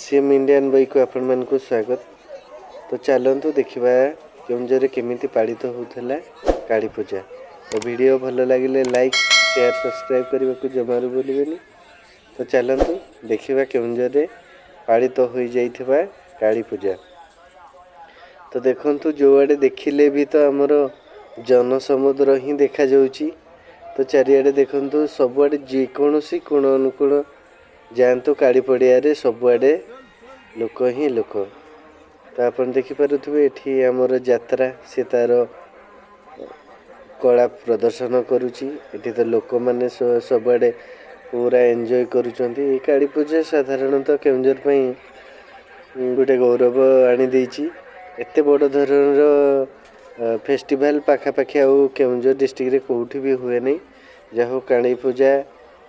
ଅସୀମ Indian ବଇକୁ ଆପଣମାନଙ୍କୁ ସ୍ୱାଗତ। ତ ଚାଲନ୍ତୁ ଦେଖିବା କେଉଁଝରରେ କେମିତି ପାଳିତ ହେଉଥିଲା କାଳୀ ପୂଜା। ତ ଭିଡ଼ିଓ ଭଲ ଲାଗିଲେ ଲାଇକ୍, ସେୟାର, ସବସ୍କ୍ରାଇବ୍ କରିବାକୁ ଜମାରୁ ଭୁଲିବେନି। ତ ଚାଲନ୍ତୁ ଦେଖିବା କେଉଁଝରରେ ପାଳିତ ହୋଇଯାଇଥିବା କାଳୀ ପୂଜା। ତ ଦେଖନ୍ତୁ, ଯେଉଁଆଡ଼େ ଦେଖିଲେ ବି ତ ଆମର ଜନସମୁଦ୍ର ହିଁ ଦେଖାଯାଉଛି। ତ ଚାରିଆଡ଼େ ଦେଖନ୍ତୁ, ସବୁଆଡ଼େ ଯେକୌଣସି କୋଣ ଅନୁକୋଣ ଯାଆନ୍ତୁ, କାଳୀ ପଡ଼ିଆରେ ସବୁଆଡ଼େ ଲୋକ ହିଁ ଲୋକ। ତ ଆପଣ ଦେଖିପାରୁଥିବେ, ଏଠି ଆମର ଯାତ୍ରା ସେ ତାର କଳା ପ୍ରଦର୍ଶନ କରୁଛି। ଏଠି ତ ଲୋକମାନେ ସବୁଆଡ଼େ ପୁରା ଏନ୍ଜୟ କରୁଛନ୍ତି। ଏଇ କାଳୀ ପୂଜା ସାଧାରଣତଃ କେଉଁଝର ପାଇଁ ଗୋଟେ ଗୌରବ ଆଣିଦେଇଛି। ଏତେ ବଡ଼ ଧରଣର ଫେଷ୍ଟିଭାଲ ପାଖାପାଖି ଆଉ କେଉଁଝର ଡିଷ୍ଟ୍ରିକ୍ଟରେ କେଉଁଠି ବି ହୁଏ ନାହିଁ। ଯାହା ହଉ, କାଳୀ ପୂଜା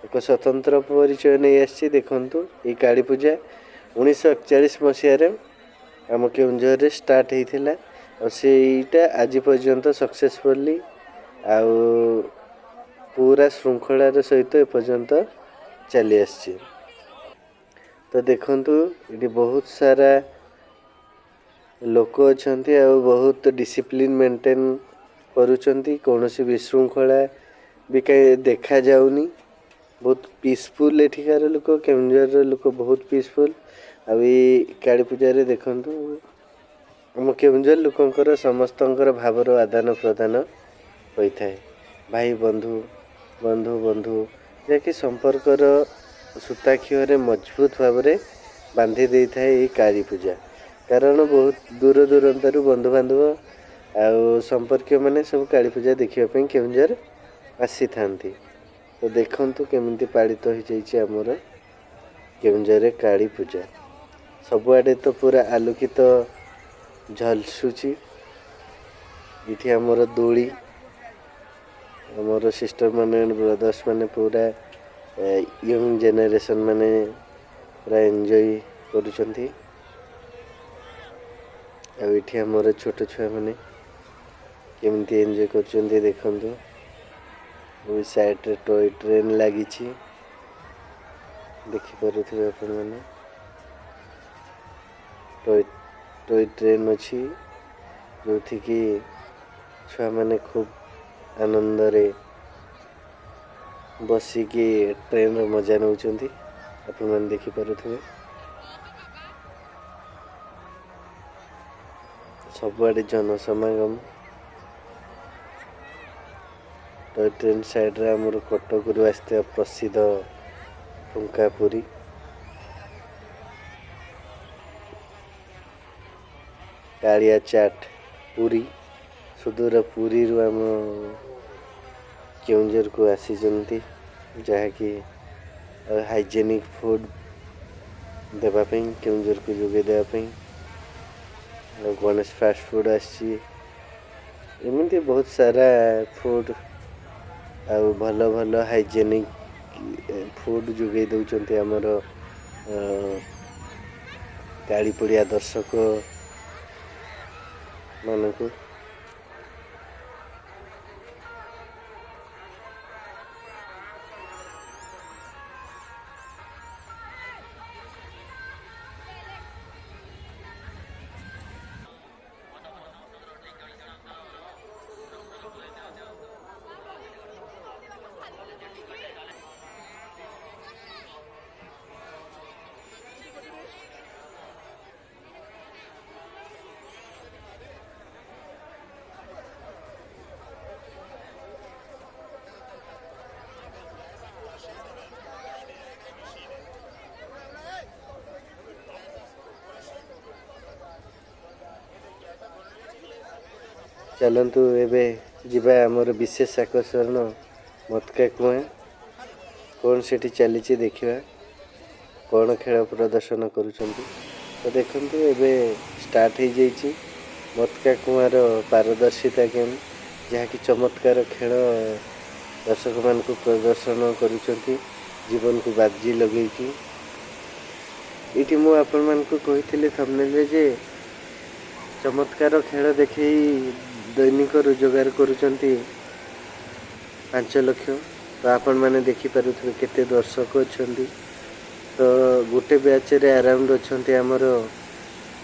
ଏକ ସ୍ୱତନ୍ତ୍ର ପରିଚୟ ନେଇ ଆସିଛି। ଦେଖନ୍ତୁ, ଏଇ କାଳୀ ପୂଜା 1941 ମସିହାରେ ଆମ କେଉଁଝରରେ ଷ୍ଟାର୍ଟ ହେଇଥିଲା ଆଉ ସେଇଟା ଆଜି ପର୍ଯ୍ୟନ୍ତ ସକ୍ସେସଫୁଲି ଆଉ ପୁରା ଶୃଙ୍ଖଳାର ସହିତ ଏପର୍ଯ୍ୟନ୍ତ ଚାଲି ଆସିଛି। ତ ଦେଖନ୍ତୁ, ଏଠି ବହୁତ ସାରା ଲୋକ ଅଛନ୍ତି ଆଉ ବହୁତ ଡିସିପ୍ଲିନ୍ ମେଣ୍ଟେନ୍ କରୁଛନ୍ତି। କୌଣସି ବିଶୃଙ୍ଖଳା ବି କାହିଁ ଦେଖାଯାଉନି। ବହୁତ ପିସଫୁଲ୍ ଏଠିକାର ଲୋକ। କେଉଁଝରର ଲୋକ ବହୁତ ପିସଫୁଲ୍। ଆଉ ଏଇ କାଳୀ ପୂଜାରେ ଦେଖନ୍ତୁ, ଆମ କେଉଁଝର ଲୋକଙ୍କର ସମସ୍ତଙ୍କର ଭାବର ଆଦାନ ପ୍ରଦାନ ହୋଇଥାଏ। ଭାଇ ବନ୍ଧୁ, ବନ୍ଧୁ ବନ୍ଧୁ, ଯାହାକି ସମ୍ପର୍କର ସୂତାଖିଅରେ ମଜବୁତ ଭାବରେ ବାନ୍ଧି ଦେଇଥାଏ ଏଇ କାଳୀ ପୂଜା। କାରଣ ବହୁତ ଦୂର ଦୂରାନ୍ତରୁ ବନ୍ଧୁବାନ୍ଧବ ଆଉ ସମ୍ପର୍କୀୟମାନେ ସବୁ କାଳୀ ପୂଜା ଦେଖିବା ପାଇଁ କେଉଁଝର ଆସିଥାନ୍ତି। ତ ଦେଖନ୍ତୁ, କେମିତି ପାଳିତ ହୋଇଯାଇଛି ଆମର କେଉଁଝରରେ କାଳୀ ପୂଜା। ସବୁଆଡ଼େ ତ ପୁରା ଆଲୋକିତ ଝଲସୁଛି। ଏଠି ଆମର ଦୋଳି, ଆମର ସିଷ୍ଟର ମାନେ, ବ୍ରଦର୍ସ ମାନେ, ପୁରା ୟଙ୍ଗ ଜେନେରେସନ୍ ମାନେ ପୁରା ଏନ୍ଜୟ କରୁଛନ୍ତି। ଆଉ ଏଠି ଆମର ଛୋଟ ଛୁଆମାନେ କେମିତି ଏନ୍ଜୟ କରୁଛନ୍ତି ଦେଖନ୍ତୁ। ଏଇ ସାଇଡ଼ରେ ଟୟ ଟ୍ରେନ୍ ଲାଗିଛି, ଦେଖିପାରୁଥିବେ ଆପଣମାନେ। ଟୟ ଟୟ ଟ୍ରେନ୍ ଅଛି, ଯେଉଁଥିକି ଛୁଆମାନେ ଖୁବ୍ ଆନନ୍ଦରେ ବସିକି ଟ୍ରେନ୍ର ମଜା ନେଉଛନ୍ତି। ଆପଣମାନେ ଦେଖିପାରୁଥିବେ, ସବୁଆଡ଼େ ଜନସମାଗମ। ଟୟ ଟ୍ରେନ୍ ସାଇଡ଼ରେ ଆମର କଟକରୁ ଆସିଥିବା ପ୍ରସିଦ୍ଧ ଠୁଙ୍କା ପୁରୀ, କାଳିଆ ଚାଟ୍ ପୁରୀ, ସୁଦୂର ପୁରୀରୁ ଆମ କେଉଁଝରକୁ ଆସିଛନ୍ତି, ଯାହାକି ହାଇଜେନିକ୍ ଫୁଡ଼୍ ଦେବା ପାଇଁ, କେଉଁଝରକୁ ଯୋଗାଇ ଦେବା ପାଇଁ। ଆଉ ଗଣେଶ ଫାଷ୍ଟ ଫୁଡ଼୍ ଆସିଛି। ଏମିତି ବହୁତ ସାରା ଫୁଡ଼୍ ଆଉ ଭଲ ଭଲ ହାଇଜେନିକ୍ ଫୁଡ଼୍ ଯୋଗାଇ ଦେଉଛନ୍ତି ଆମର କାଳୀପଡ଼ିଆ ଦର୍ଶକ ମାନଙ୍କୁ। ଚାଲନ୍ତୁ, ଏବେ ଯିବା ଆମର ବିଶେଷ ଆକର୍ଷଣ ମତକା କୁଆଁ। କ'ଣ ସେଠି ଚାଲିଛି ଦେଖିବା, କ'ଣ ଖେଳ ପ୍ରଦର୍ଶନ କରୁଛନ୍ତି। ତ ଦେଖନ୍ତୁ, ଏବେ ଷ୍ଟାର୍ଟ ହେଇଯାଇଛି ମତକା କୁଆଁର ପାରଦର୍ଶିତା ଗେମ୍, ଯାହାକି ଚମତ୍କାର ଖେଳ ଦର୍ଶକମାନଙ୍କୁ ପ୍ରଦର୍ଶନ କରୁଛନ୍ତି ଜୀବନକୁ ବାଜି ଲଗେଇକି। ଏଇଠି ମୁଁ ଆପଣମାନଙ୍କୁ କହିଥିଲି ଥମ୍ବନେଲରେ ଯେ ଚମତ୍କାର ଖେଳ ଦେଖେଇ ଦୈନିକ ରୋଜଗାର କରୁଛନ୍ତି 5 ଲକ୍ଷ। ତ ଆପଣମାନେ ଦେଖିପାରୁଥିବେ କେତେ ଦର୍ଶକ ଅଛନ୍ତି। ତ ଗୋଟେ ବ୍ୟାଚ୍ରେ ଆରାଉଣ୍ଡ ଅଛନ୍ତି ଆମର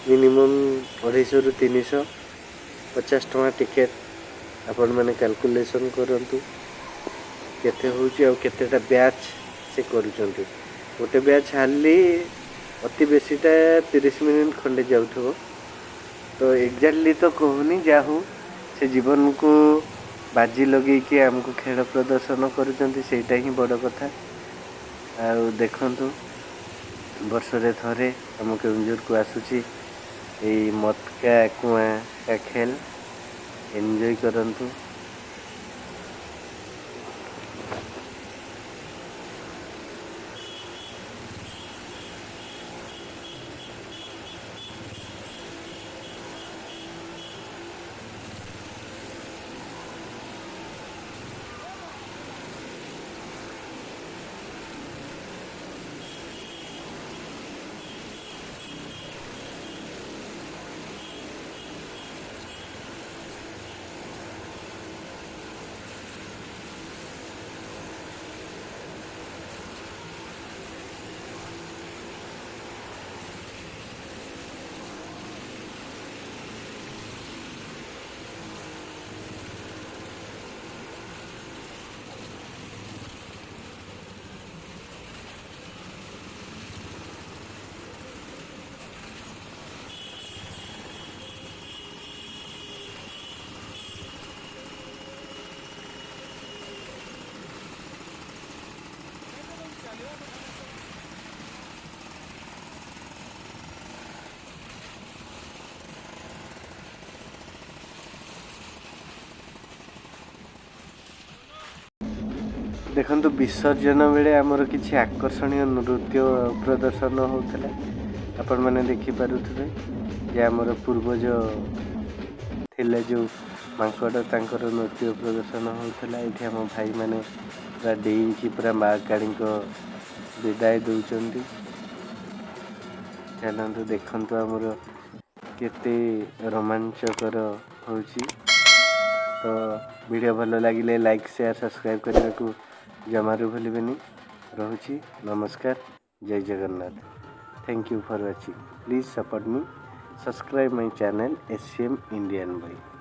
ମିନିମମ୍ 250ରୁ 300। 50 ଟଙ୍କା ଟିକେଟ୍। ଆପଣମାନେ କାଲକୁଲେସନ୍ କରନ୍ତୁ କେତେ ହେଉଛି ଆଉ କେତେଟା ବ୍ୟାଚ୍ ସେ କରୁଛନ୍ତି। ଗୋଟେ ବ୍ୟାଚ୍ ହାର୍ଡ଼ଲି ଅତି ବେଶୀଟା 30 ମିନିଟ୍ ଖଣ୍ଡେ ଯାଉଥିବ। ତ ଏକ୍ଜାକ୍ଟଲି ତ କହୁନି। ଯାହା ହଉ, ସେ ଜୀବନକୁ ବାଜି ଲଗେଇକି ଆମକୁ ଖେଳ ପ୍ରଦର୍ଶନ କରୁଛନ୍ତି, ସେଇଟା ହିଁ ବଡ଼ କଥା। ଆଉ ଦେଖନ୍ତୁ, ବର୍ଷରେ ଥରେ ଆମ କେଉଁଝରକୁ ଆସୁଛି ଏଇ मौत का कुआँ का ଖେଳ। ଏନ୍ଜୟ କରନ୍ତୁ। ଦେଖନ୍ତୁ, ବିସର୍ଜନ ବେଳେ ଆମର କିଛି ଆକର୍ଷଣୀୟ ନୃତ୍ୟ ପ୍ରଦର୍ଶନ ହେଉଥିଲା। ଆପଣମାନେ ଦେଖିପାରୁଥିବେ ଯେ ଆମର ପୂର୍ବଜ ଥିଲେ ଯେଉଁ ମାଙ୍କଡ଼, ତାଙ୍କର ନୃତ୍ୟ ପ୍ରଦର୍ଶନ ହେଉଥିଲା। ଏଇଠି ଆମ ଭାଇମାନେ ପୁରା ଡେଇଁକି ପୁରା ମା କାଳୀଙ୍କ ବିଦାୟ ଦେଉଛନ୍ତି। ଚାଲନ୍ତୁ, ଦେଖନ୍ତୁ ଆମର କେତେ ରୋମାଞ୍ଚକର ହେଉଛି। ତ ଭିଡ଼ିଓ ଭଲ ଲାଗିଲେ ଲାଇକ୍, ସେୟାର, ସବସ୍କ୍ରାଇବ୍ କରିବାକୁ ଜମାରୁ ଭୁଲିବେନି। ରହୁଛି, ନମସ୍କାର, ଜୟ Jagannath. Thank you for watching. Please support me, subscribe my channel SCM Indian Boy.